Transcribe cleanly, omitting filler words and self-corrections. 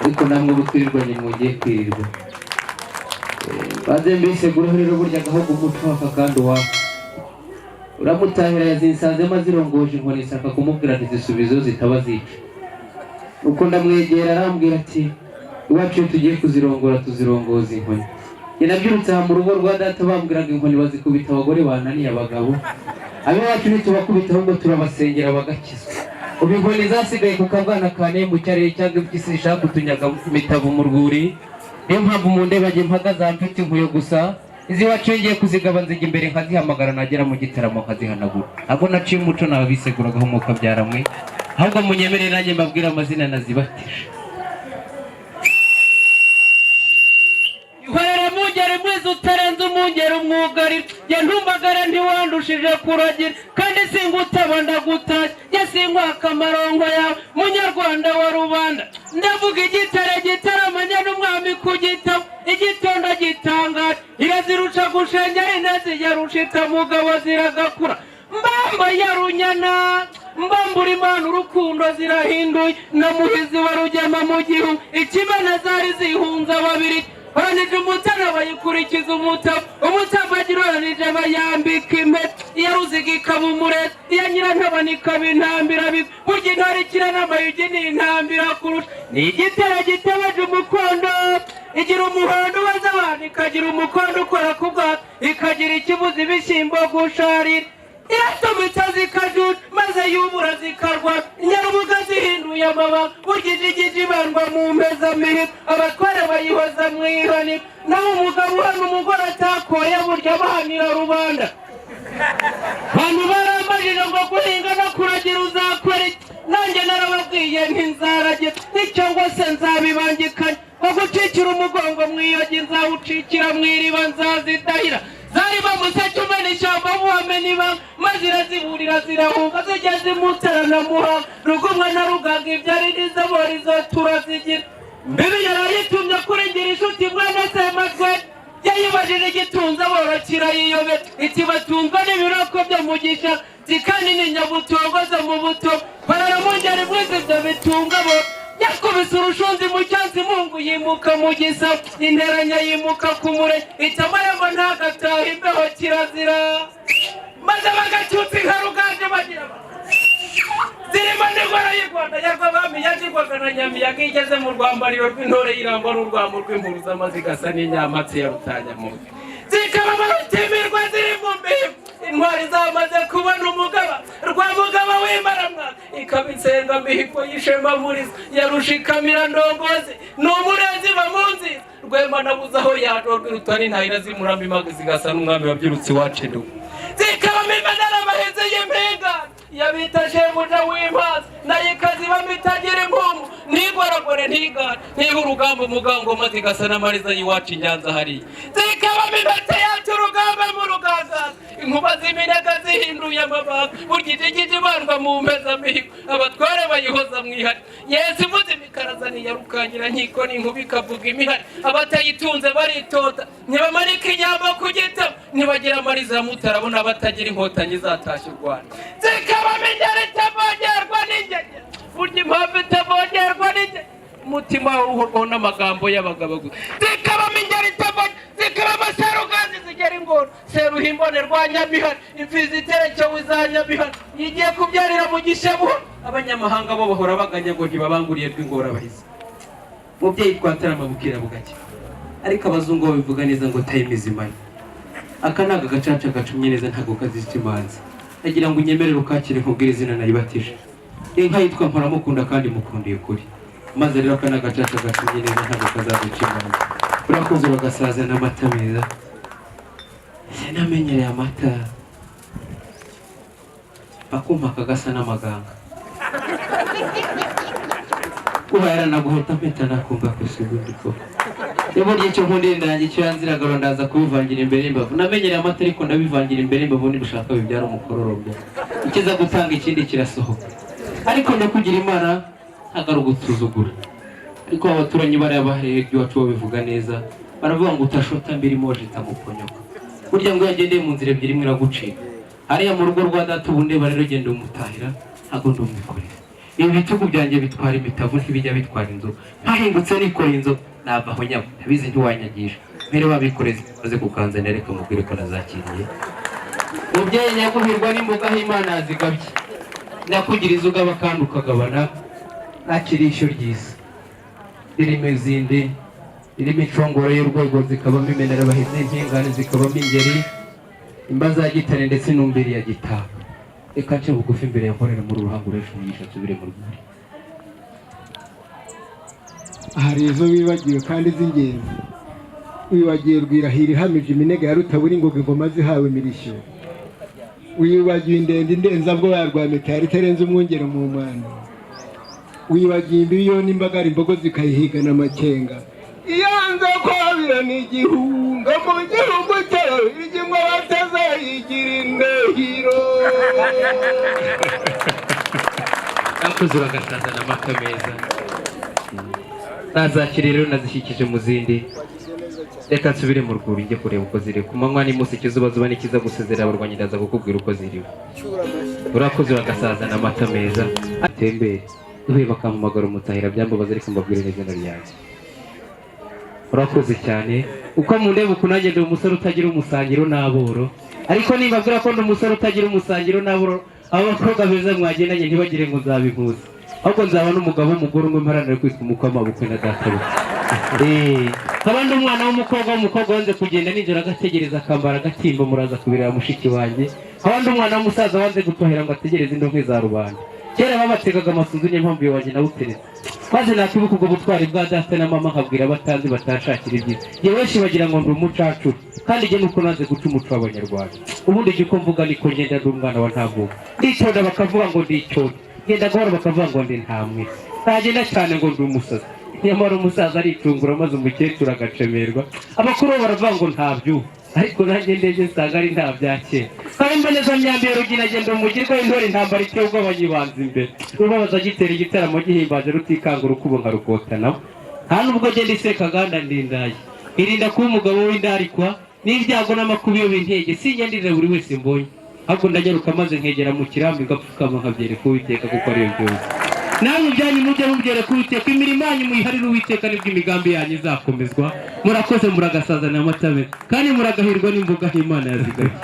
Ariko namwe ubu twirirwanye mugiye kwirirwa. Baze mbiseguraho rero, burya agahugu umuco waka kandi uwaka uramutahira. Yazinsanzemo azirongoje inkoni, nshaka kumubwira ntizisubizo zitaba zica. Uko ndamwegera arambwira ati: "Iwacu iyo tugiye kuzirongora tuzirongoza inkoni." Njye nabyirutse aha mu rugo rwa data, bambwiraga inkoni bazikubita abagore bananiye abagabo. Ab'iwacu ntitubakubita, ahubwo turabasengera bagakizwa. Ubu inkoni zasigaye ku kabwana ka mu cyarire cyangwa impyisi zishaka kutunyaga imitavu mu rwuri. Niyo mpamvu mu ndeba njye mpagaze aha mfite inkuyo gusa. Izi iwacu iyo ngiye kuzigaba nzijya imbere nkazihamagara, nagera mu gitaramo nkazihanagura. Ntabwo naciye umuco, nababiseguragaho umwuka byaramwe. Ahubwo munyemerere nanjye mbabwire amazina nazibatije. Ihorere mungeri mwiza utarenze umungeri umwugarira, jye ntumbagara ntiwandushije kuragira, kandi singutaba ndagutashya, jye sinkwaka amarongo yawe, munyarwanda wa rubanda. Ndavuga igitare gitaramanya n'umwami ku gitabo, igitondo gitangaje, irazirusha gushengera inezi yarushita mugabo ziragakura. Mbamba ya runyana, mbambura imana urukundo zirahinduye, na muhizi wa rugema mu gihu ikimena zari zihunze babiri. Oranije umutana bayikurikiza umutavu, umutavagira oranije bayambika impeta, iya ruziga ikaba umurezi, iya nyirantabana ikaba intambira. Burya intore ikira n'amayugi ni intambira kurusha. Ni igitero gitebeje umukondo, igira umuhondo waza abantu, ikagira umukondo ukora ku bwato, ikagira ikibuza ibishyimbo gusharira, iratumitse zikajuja maze yubura zikarwa nyarubuga zihinduye amabanga. Burya ijigija ibandwa mu mpezamihigo, abatware bayihoza mu ihaniro, naho umugabo uhana umugore atakoye burya bahanira rubanda. Bantu barambajije ngo guhinga no kuragira uzakora iki? Nanjye narababwiye nti nzaragira icyo ngo se nzabibangikanya, ngo gucikira umugongo mu iyogi nzawucikira mu iriba, nzazidahira. Zari bamuseke umena ishyamba buwamena ibanga, maze iraziburira zirahunga, zigeze imutara na muhanga, rugumwa na rugaga ibyari n'izabora turazigira. Mbibi yarayitumye kuri ngira inshuti mwana Sematwe, yayibajije igitunze aboro kirayiyobera, iti: "Batunzwe n'ibiroko byo mu gisha kandi ni nyabutongo zo mu buto." Barara mu ngeri mwiza ibyo bitunga bo. Yakubise urushunzi mu cyansi, mungu yimuka mu gisa, interanya yimuka ku mure, itamarembo ntagataha imbeho kirazira, maze bagacyutsa inka ruganje bagira zirimo n'ingoro y'u Rwanda yarwabami yagirwaga na Nyamiyaga, igeze mu rwambariro rw'intore y'irangwa n'urwamo rw'impuruza igasa n'inyamatsi ya Rutanyamuntu, zikaba barutimirwa ziri mu mihigo. Intwari zamaze kubona umugaba rwa mugaba w'imaramwa, ikaba insenga mihigo y'ishema murizo yarushikamira ndongozi ni umurenzi bamunzi rwema nabuze aho yajorwa irutwa n'intahira zimuramba imaga zigasa n'umwami wabyirutse iwacu indugu, zikabamo imanara abahinzi y'impinga yabita shebuja w'impazi, nayo ikazibamo itagira impumu, ntigoragore ntigare ntiba urugamba umugango, maze igasa n'amariza y'iwacu i Nyanza hariya, zikabamo impete yacu urugamba mu rugangaza, inkuba z'iminega zihinduye amabanga. Burya ijigija ibandwa mu mpezamihigo, abatware bayihoza mu ihari. Yesu ivuze imikaraza ntiyarukangira nkiko n'inkuba ikavuga imihari, abatayitunze baritota ntibamanika inyama ku gitabo, ntibagira amariza ya mutarabona batagira inkotanyi zatashye u Rwanda, zikabamo ingeri itavogerwa n'ingege. Burya impamvu itavogerwa n'ingege, umutima uhorwaho n'amagambo y'abagabo gusa. Zikabamo ingeri itavogerwa, zikabamo seruganzi zigera ingoro seruhimbone rwa Nyamihari, imfizi iterekewe iza Nyamihari yigiye kubyarira mu gishebuho. Abanyamahanga bo bahora baganya ngo ntibabanguriye rw'ingorabahizi. Mubyeyi, twatarama bukira bugacya, ariko abazungu babivuga neza ngo time is money. Aka ni agacaca gacumye neza, ntabwo kazica imanza. Ndagira ngo unyemerere ukakire nkubwire izina nayibatije. Inka yitwa Mporamukunda kandi mukundiye ukuri. Maze rero aka ni agacaca gacumye neza, ntabwo kazaduca imanza. Urakoze, uragasaza n'amata meza. Sinamenyereye amata, akumpa kagasa n'amaganga kuba yaranaguheta mpita nakumva kusubundi koko. Burya icyo nkundira indangi icyo yanziraga ndaza kubivangira imbere y'imbavu. Namenyereye amata ariko ndabivangira imbere y'imbavu, nibishaka bibyara umukororombya, ikiza gutanga ikindi kirasohoka. Ariko ndakugira imana, ntabwo ari ugusuzugura, ariko abaturanyi bariya bahereye iwacu babivuga neza, baravuga ngo utashota mbiri moje itamuponyoka. Burya ngo iyo yagendeye mu nzira ebyiri imwe iragucika. Hariya mu rugo rwa data ubu ndeba rero, genda umutahira, ntabwo ndumwikorera. Ibi bitugu byanjye bitwara imitavu, ntibijya bitwara inzoga. Mpahingutse nikoreye inzoga nava aho nyabo, ndabizi ntiwanyagisha. Mbere babikoreza maze kukanzanira, reka mubwire ko nazakiriye. Mubyeyi nyaguhirwa n'imboga aho Imana yazigabye, nyakugiriza ugaba kandi ukagabana, nakiriye ishyo ryiza ririmo izindi, ririmo inshongoro y'urwego, zikabamo imenerabahizi, impingane, zikabamo ingeri, imba za gitare ndetse n'umbiri ya gitaka. Reka nce bugufi imbere ya nkorera muri uruhango rw'ejo umugisha, nsubire mu rwuri. Hari izo wibagiwe kandi z'ingenzi. Wibagiwe Rwirahira ihamije iminega ya Rutabura ingoga, ingoma zihawe imirishyo. Wibagiwe indende indenzabwoba ya Rwamitari itarenze umwungero mu mwano. Wibagiwe imbibi yona imbagara, imbogo zikayihigana amakenga. Iyanze kwabira ni igihunga mu gihugu cy'Ababiligi ngo batazayigira indahiro. Nakuze uragasazana amata meza, nazakiriye rero nazishyikije mu zindi. Reka nsubire mu rwuri njye kureba uko ziri ku manywa n'imunsi. Ikizuba zuba nikiza gusezerera abarwanyi, ndaza kukubwira uko ziriwe. Urakoze uragasazana amata meza. Atembere duhuye bakampamagara umutahira byambabaza, ariko mbabwire n'izina ryanjye. Urakoze cyane. Uko mundeba uku, nanjye ndi umusore utagira umusangiro n'aboro, ariko nimbabwira ko ndi umusore utagira umusangiro n'aboro, abo bakobwa beza mwagendanye ntibagire ngo nzabihuza, ahubwo nzaba n'umugabo w'umugore umwe mparanira kwitwa umukwe w'amabukwe na databukwe. Nkaba ndi umwana w'umukobwa wanze kugenda nijoro agategereza akambara agatimba, muraza kubireba mushiki wanjye. Nkaba ndi umwana w'umusaza wanze gutohera ngo ategereze indonke za rubanda. Kera babategaga amasunzu, niyo mpamvu iyo wanjye nawuteretse, maze nakwibuka ubwo butwari bwa data na mama nkabwira abatanzi batashakira ibyiza. Njye benshi bagira ngo ndi umucacuro, kandi njye nuko nanze guca umuco w'Abanyarwanda. Ubundi njye uko mvuga niko ngenda, ndi umwana wa ntavuka. Nditonda bakavuga ngo ndicyonda, ngenda gahoro bakavuga ngo ndi ntamwe, ntagenda cyane ngo ndi umusazi. Nyamara umusaza aricungura maze umukecuru agacemerwa. Abakuru bo baravuga ngo ntabyuha, ariko nanjye ndebye nsanga ari nta bya kera. Nkaba mboneza myambi ya Rugina, agenda umugirwa w'intore, intambara iteye ubwoba nyibanza imbere, rubabaza gitera igitaramo gihimbaje, rutikanga urukubo nkarukotanaho. Nta nubwo genda isekaganda ndindaye, irinda kuba umugabo w'indarikwa n'ibyago n'amakuba. Iyo bintege singendirira buri wese mbonye, ahubwo ndanyaruka maze nkegera mu kirambi ngapfukama nkabyereka Uwiteka, kuko ariyo byose. Namwe ibyanyu mujye mubyereka Uwiteka, imirimo yanyu muyiharire Uwiteka, nibwo imigambi yanyu izakomezwa. Murakoze, muragasazana amata meza kandi muragahirwa n'imboga Imana yazigabye.